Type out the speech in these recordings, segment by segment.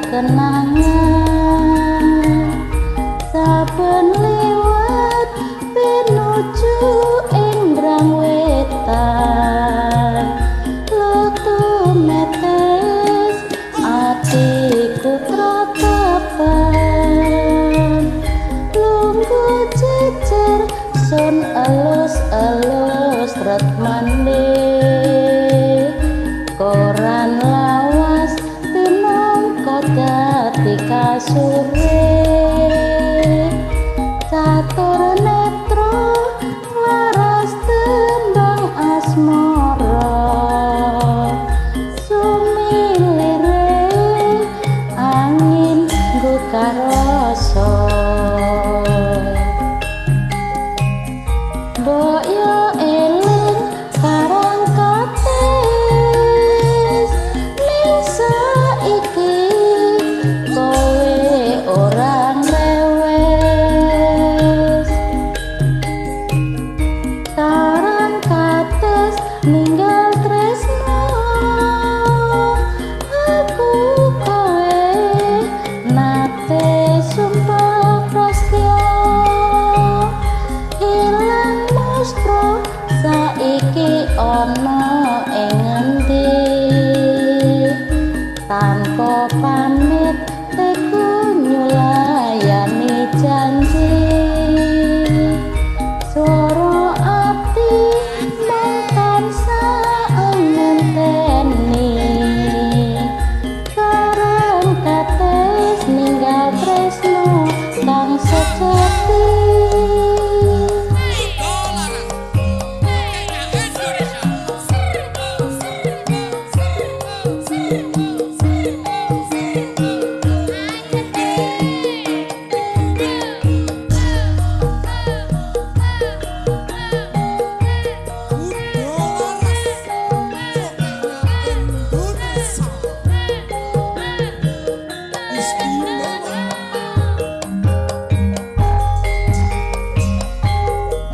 Kenangan saben liwat pinuju ing Brang Wetan, lutu metes atiku tratapan. Lungguh jejer sun elus-elus ret mande, koran lawas pinangka dadi kasure. Catur netra laras tembang asmara, sumilire angin gugah rasa. Mbok yo eling karang kates ning saiki kowe ora ngrewes. Karang kates ninggal tresno, aku kowe nate sumpah prasetyo. Ilang muspro saiki ana ing ngendi, tanpa pamit teku nyulayani janji. Swara ati mung tansah ngenteni, karang kates ninggal tresno kang sejati.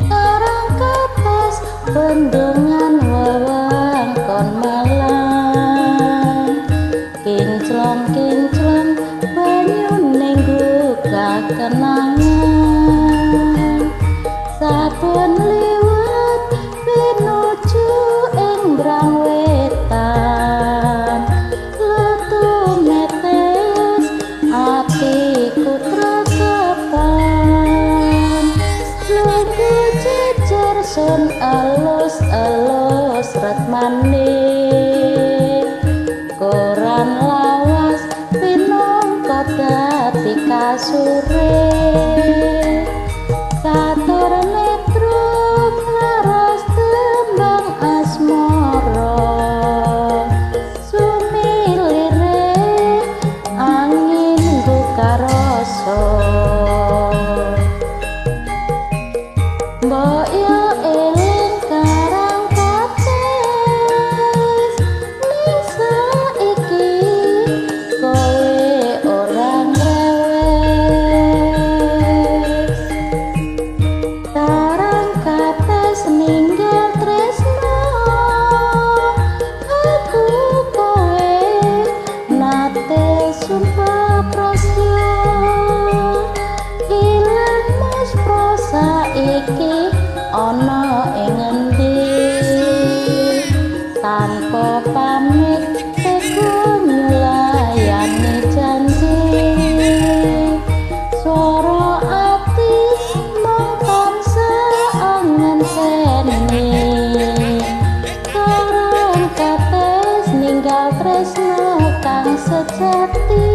Karang kates bendungan wewengkon Malang, kinclong-kinclong banyune nggugah kenangan. Saben liwat pinuju ing Brang Wetan, lutu metes atiku tratapan. Lungguh jejer sun elus-elus ret manik, koran lawas pinangka dadi kasure. Catur netra laras tembang asmara, sumilire angin gugah rasa. Mbok yo eling karang kates ning saiki kowe ora ngrewes. Karang kates ninggal tresno, aku kowe nate sumpah prasetyo. Ilang muspro saiki ana ing ngendi, tanpa pamit teku nyulayani janji. Swara ati mung tansah ngenteni, karang kates ninggal tresno kang sejati.